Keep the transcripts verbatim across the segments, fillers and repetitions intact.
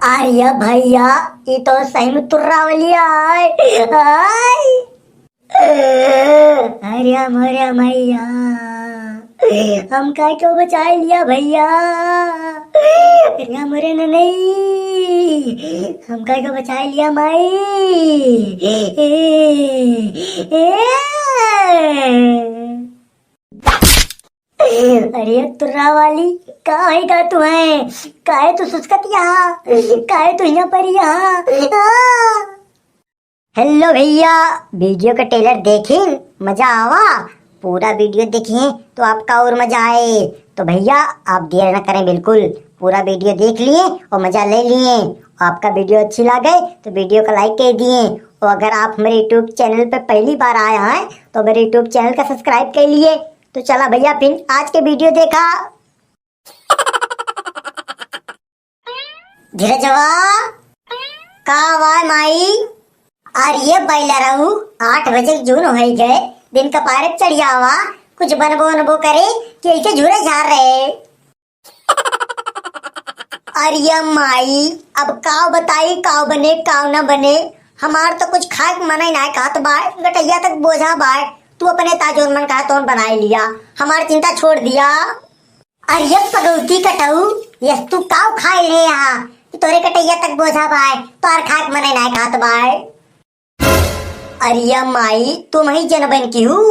अरे भैया, ई तो सही में तुर्रा वाली आय। आय। अरे मोरे मैया, हमका क्यों बचाइ लिया भैया? अरे मोरे ननई, हमका क्यों बचाइ लिया माई? ए, ए। अरे तुर्रा वाली, का है का तू है? काहे तू सुस्कत यहाँ? काहे तू यहाँ पर यहाँ? आ! Hello भैया, video का trailer देखिन, मजा आवा। पूरा video देखिए तो आपका और मजा आए। तो भैया, आप देर न करें बिल्कुल, पूरा video देख लिए और मजा ले लिए। आपका video अच्छी लागे तो video का like कर दिए, और अगर आप हमारे YouTube channel पे पहली बार आए हैं तो हमारे YouTube channel का subscribe कर लिए। तो चला भैया, फिर आज के video देखा। धीरजवा, का वाय माई? अरे बैलरऊ, आठ बजे जून होइ गए, दिन का पारक चढ़ियावा, कुछ बनबो वनबो करे कि ऐसे झूरे झार रहे। अरे माई, अब काव बताई, काव बने, काव न बने। हमार तो कुछ खाए के मन ही नाय कहत बाय, गटैया तक बोझा बाय। तू अपने ता जोन मन कहा तोन बनाए लिया, हमार चिंता छोड़ दिया। अरे पगौती कटऊ, यस तू काव खाए ले हा कि तोरे गटैया तक बोझा बाय, तोर खाए के मन ही नाय कहत बाय। अरे माई, तुम ही जनबन की हूँ।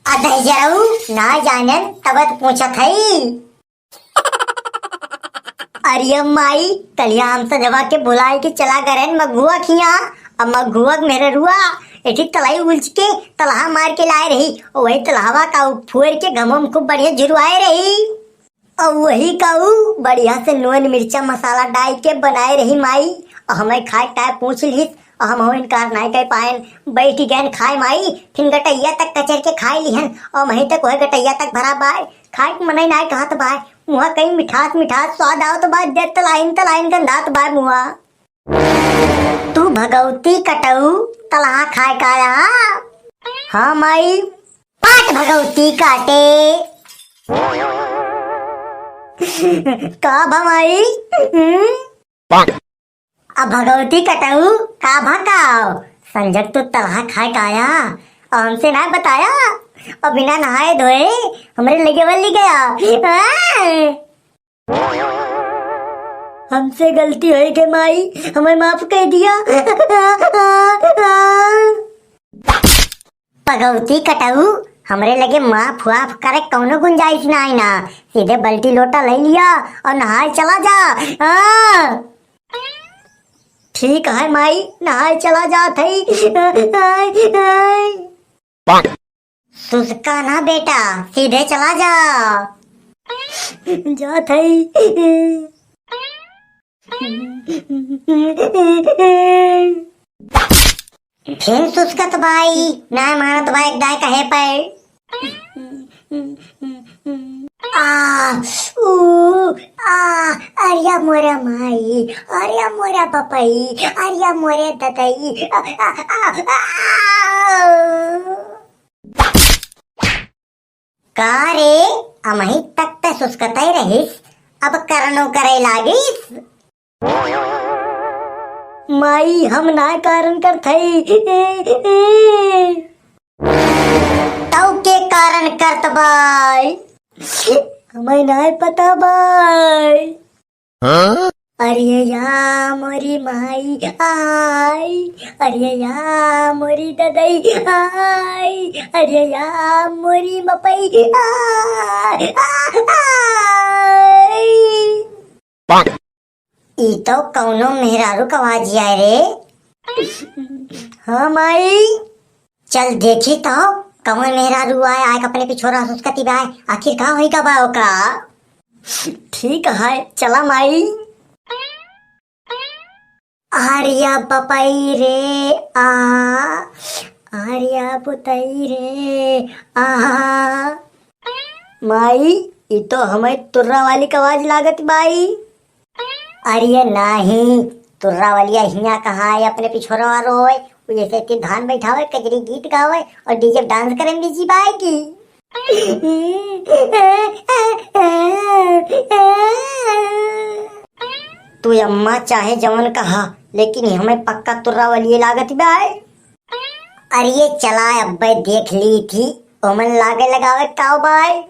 अदहजरऊ ना जानन तबत पूछत हई। अरे माई, कलिया हम सजवा के बुलाए के चला गरन मघुआ खिया। अब मघुआ के मेहररुआ एठी तलाई उलच के तलहा मार के लाए रही। वही तलहवा का उ फोर के घमम खूब बढ़िया जुरवाए रही। और वही का उ बढ़िया से नून मिर्चा मसाला डाल के बनाए रही माई। और हमें खाए टाइम पूछ लिहिस, और हम इनकार नाय कर पाएन। बैठ गएन खाए माई, फिर गटैया तक कचर के खाए लिहन, और वहीं तक वह गटैया तक भरा बाय। खाए के मनई नाय कहत बाय, मुहा कहीं मिठास मिठास स्वाद आवत बाय, दे तलाइन तलाइन गंधात बाय मुहा। तू भगौती कटऊ, तलहा खाए का आया? हाँ माई। पाट भगौती काटे। का भा माई? हम्म? अब भगौती कटऊ, का भा काव? संजक तू तलहा खाए का आया? और हमसे ना बताया? और बिना नहाए धोए हमरे लगे वल्ली गया। हाँ? हमसे गलती होइ गई माई, हमें माफ कर दिया। पगौती कटऊ, हमरे लगे माफ वाफ करे कौनो गुंजाइश ना आई ना, सीधे बल्टी लोटा ले लिया और नहाए चला जा। हाँ। ठीक है माई, नहाए चला जात हई। सुसका ना बेटा, सीधे चला जा। जात हई। फिर सुसकत बाई, ना मानत बाई, एक दाई कहे पे। आ, ऊ, आ, अरिया मोरे माई, अरिया मोरे पपई, अरिया मोरे ददई, आ, आ, आ, आ। का रे, अमही तक त सुसकतई रहिस, अब करनो करे लागिस। माई, हम ना कारण करत हई। तौ के कारण करत बाय? हमें नाय पता बाय। हाँ? अरे या मोरी माई आई, अरे या मोरी ददई आई, अरे या मोरी मपई आई, आई। ई तो कौनो मेहरारू क आवाज आए रे। हाँ माई। चल देखी तो कौन मेहरारू आए, आए अपने पिछोरा सुसकती बाय, आखिर का होई का बा ओका। ठीक है, चला माई। आर्या बपई रे आ, आर्या पुतई रे आ। माई, ई तो हमें तुर्रा वाली क आवाज लागत बाई। अरे नाही, तुर्रा वालिया हियाँ कहाँ है, अपने पिछोरवा रोए। वो जैसे कि धान बैठावे, कजरी गीत गावे और डीजे डांस करे में बिजी बाय की। तू अम्मा चाहे जवन कहा, लेकिन ई हमें पक्का तुर्रा वाली लागत बाय। अरे ये चला अब्बे देख ली थी, ओमन लागे लगावे काव बाय।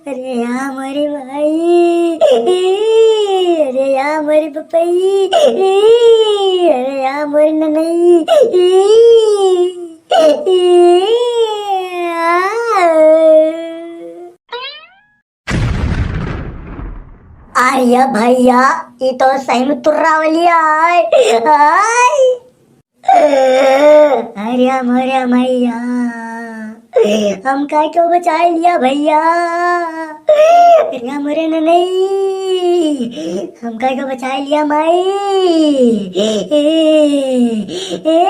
अरे या मोरी माई, अरे या मोरी पपई, अरे या मोरी ननई। अरे भैया, ई तो सही में तुर्रा वाली आय। आय। अरे मोरे मैया, हमका क्यों बचाए लिया भैया? अरे मोरे ननई, हमका क्यों बचाए लिया माई? ए, ए, ए।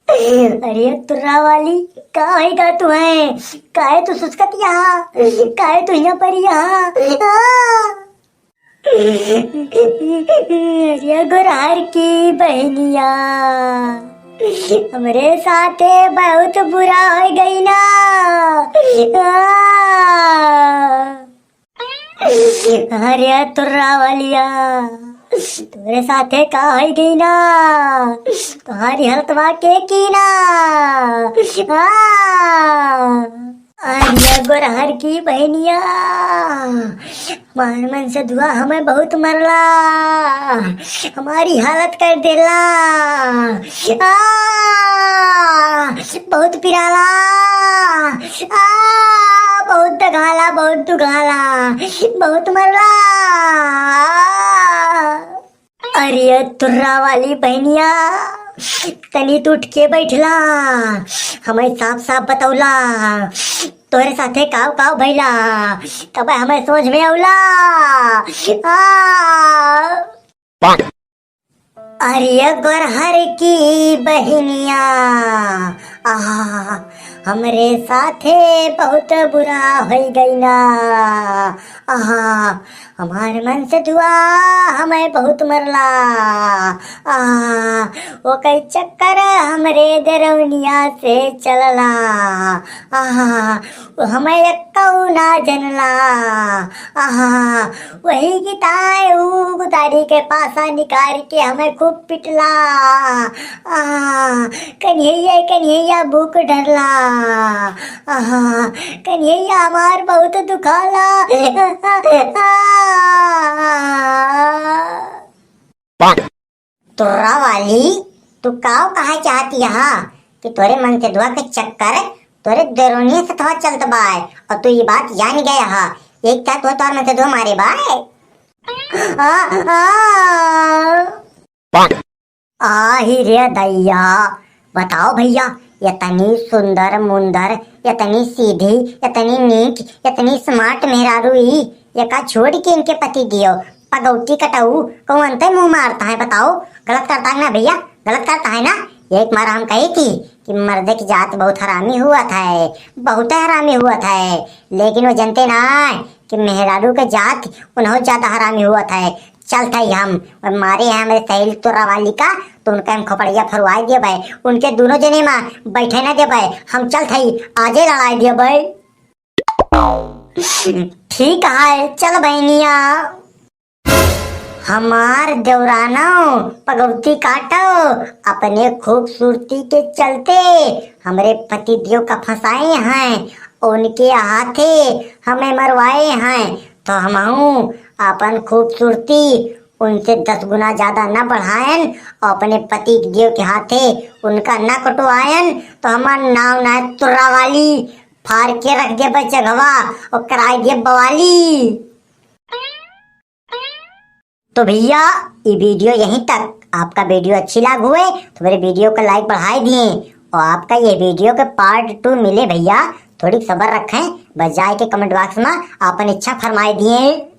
अरे तुर्रा वाली, का है का तू है? काहे तू सुस्कत यहाँ? काहे तू यहाँ पर यहाँ? आ! अरे गोरहर की बहनिया, हमरे साथे बहुत बुरा हो गई ना। आ! अरे तुर्रा वालिया, तोरे साथे का होई गई ना? तुम्हारी हालत बा के की ना? आ! अरे गोरहर की बहनिया, हमार मनसेधुआ हमें बहुत मरला, हमारी हालत कर देला। आ! बहुत पिराला, आ! बहुत दगाला, बहुत दुगाला, बहुत मरला। अरे तुर्रा वाली बहनिया, तनी तू उठ के बैठला, हमें साफ साफ बतौला, तोरे साथे काव काव भैला, तब हमें समझ में औला। आ! अरे गोरहर की बहनिया, आहा, हमरे साथे बहुत बुरा होई गई ना। आहा, हमार मनसेधुआ हमें बहुत मरला। आहा, ओकर चक्कर हमरे देरौनिया से चलला। आहा, हमें एक्कौ ना जनला। आहा, वही की ताय ऊ गुदारी के पासा निकाल के हमें खूब पिटला। आहा, कन्हैया, कन्हैया भूख डरला। आहा, कन्हैया हमार बहुत दुखाला। तुर्रा वाली, तू काव कहा चाहती हा कि तोरे मनसेधुआ के चक्कर तोरे देरौनिया से थवा चलत बाय, और तू ये बात जान गया हा, एक क्या तो तोर मनसेधुआ मारे बाय। आ, आ, आही रे दैया, बताओ भैया, इतनी सुंदर मुंदर, इतनी सीधी, इतनी नीक, इतनी smart मेहरारू ई, एका छोड़ के इनके पति दियो, पगौती कटऊ, कौन ते मुंह मारता है बताओ? गलत करता है ना भैया, गलत करता है ना? यही मारा हम कही थी कि मर्दे की जात बहुत हरामी हुआ था, बहुत हरामी हुआ था, लेकिन वो जनते ना है कि मेहरारू के जात उन्हों ज्यादा हरामी हुआ था। चलत हई हम, और मारे हैं हमरे सहेली तुर्रा वाली का, तो उनका हम खोपड़िया फरवाई देबे, उनके दोनों जने मा बैठे ना देबे, हम चलत हई, आजे लड़ाई देबे। ठीक है, चल बहनिया। हमार देवरानो पगौती काटो, अपने खूबसूरती के चलते हमरे पति देव का फंसाए हैं, उनके हाथे हमें मरवाए हैं, तो हमहू अपन खूबसूरती उनसे दस गुना ज्यादा न बढ़ायन और अपने पति देव के हाथे उनका न कटवायन, तो हमार नाव ना तुर्रा वाली, फाड़ के रख देबे चघवा और कराई देबे बवाली। तो भैया, ये video यहीं तक। आपका video अच्छी लाग हुए तो मेरे video को like बढ़ाई दिए, और आपका ये video का part two मिले भैया, थोड़ी सबर रखें, बस जाए के comment box में अपन इच्छा फरमाई दिए।